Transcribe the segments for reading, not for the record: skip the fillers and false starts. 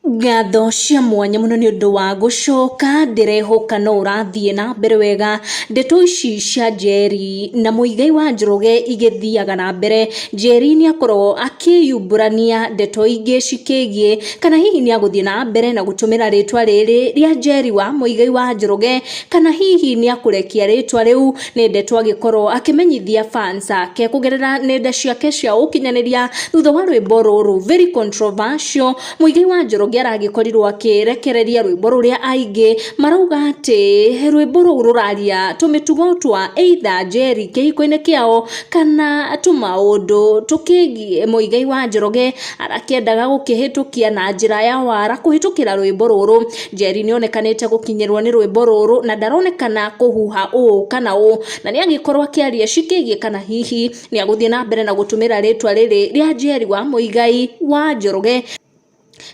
Ngatho cia mwanya mũno nĩ ũndũ wa gũcoka, ndĩrehoka no ũrathiĩ na mbere wega. Ndeto ici cia Njeri na Muigai wa Njoroge igĩthiaga na mbere, Njeri nĩ akorwo akĩyumbũrania ndeto ingĩ cikĩgiĩ kana hihi nĩ agũthiĩ na mbere na gũtũmĩra rĩtwa rĩrĩ rĩa Njeri wa Muigai wa Njoroge, kana hihi nĩ akũrekia rĩtwa rĩu. Nĩ ndeto agĩkorwo akĩmenyithia fans ake kũgerera nenda ciake cia ũkinyanĩria thutha wa rwĩmbo rũrũ very controversial. Muigai wa Njoroge aragĩkorirwo akĩrekereria rwĩmbo rũrĩa aingĩ marauga atĩ rwĩmbo rũu rũraria tũmĩtugo twa either Njeri kĩhiko-inĩ kĩao kana tũmaũndũ tũkĩgiĩ Muigai wa Njoroge arakĩendaga gũkĩhĩtũkia na njĩra ya wara kũhĩtũkĩra rwĩmbo rũrũ. Njeri nĩonekanĩte gũkinyĩrwo nĩ rwĩmbo rũrũ na ndaronekana kũhuha ũũ kana ũũ, na nĩagĩkorwo akĩaria cikĩgiĩ kana hihi nĩ agũthiĩ na mbere na gũtũmĩra rĩtwa rĩrĩ rĩa Njeri wa Muigai wa Njoroge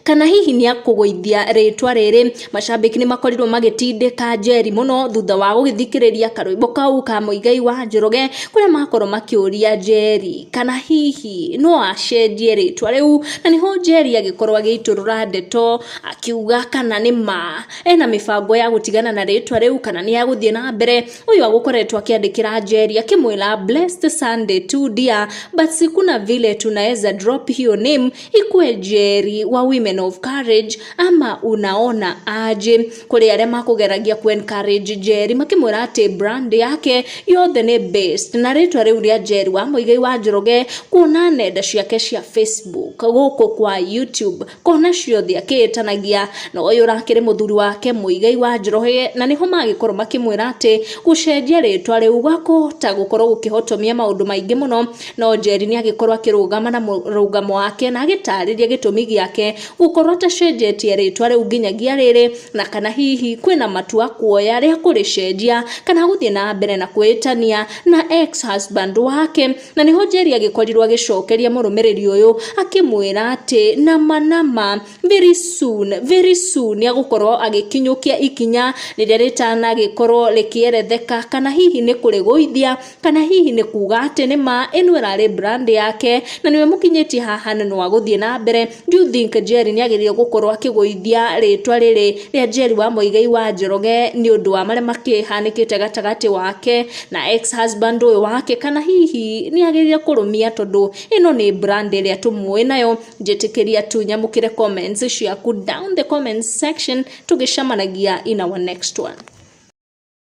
kana hihi nĩ akũgũithia rĩtwa rĩrĩ. Macambĩki nĩ makorirwo magĩtindĩka Njeri mũno thutha wa gũgĩthikĩrĩria karwĩmbo kau ka Muigai wa Njoroge, kũrĩa makorwo makĩũria Njeri kana hihi no acenjie rĩtwa rĩu, na nĩho Njeri agĩkorwo agĩitũrũra ndeto akiuga kana nĩ ma ena mĩbango ya gũtigana na rĩtwa rĩu kana nĩ agũthiĩ na mbere. Ũyũ agũkoretwo akĩandĩkĩra Njeri akĩmwĩra, "Blessed Sunday too dear, but sikuna vile tunaweza drop hiyo name ikue Njeri wa Women of Courage, ama unaona aje?" Kũrĩ arĩa makũgeragia ku encourage Njeri makĩmwĩra atĩ brand yake yothe nĩ based na rĩtwa rĩu rĩa Njeri wa Muigai wa Njoroge, kuona nenda ciake cia Facebook, gũkũ kwa YouTube, kona ciothe akĩĩtanagia na ũyũ ũrakĩrĩ mũthuri wake Muigai wa Njoroge, na nĩho magĩkorwo makĩmwĩra atĩ gũcenjia rĩtwa rĩu gwakũhota gũkorwo gũkĩhotomia maũndũ maingĩ mũno. No Njeri nĩ agĩkorwo akĩrũgama na mũrũgamo wake na agĩtarĩria gĩtũmi gĩake gũkorwo atacenjetie rĩtwa rĩu nginyagia rĩrĩ, na kana hihi kwĩna matua kuoya rĩa kũrĩcenjia kana gũthiĩ na mbere na kwĩtania na ex husband wake. Na nĩho Njeri agĩkorirwo agĩcokeria mũrũmĩrĩri ũyũ akĩmwĩra atĩ nama nama, very soon, very soon nĩ agũkorwo agĩkinyũkia ikinya rĩrĩa rĩtanagĩkorwo rĩkĩeretheka, kana hihi nĩ kũrĩgũithia kana hihi nĩ kuga atĩ nĩ ma ĩno ĩrarĩ brand yake na nĩwe mũkinyĩtie haha na no agũthiĩ na mbere. Do you think Njeri nĩ agĩrĩire gũkorwo akĩgũithia rĩtwa rĩrĩ rĩa Njeri wa Muigai wa Njoroge nĩ ũndũ wa marĩa makĩhanĩkĩte gatagatĩ wake na ex husband ũyũ wake, kana hihi nĩ agĩrĩire kũrũmia tondũ ĩno nĩ brand ĩrĩa tũmũĩ nayo? Njĩtĩkĩria tu nyamũkĩre comments ciaku down the comments section, tũgĩcemanagia in our next one.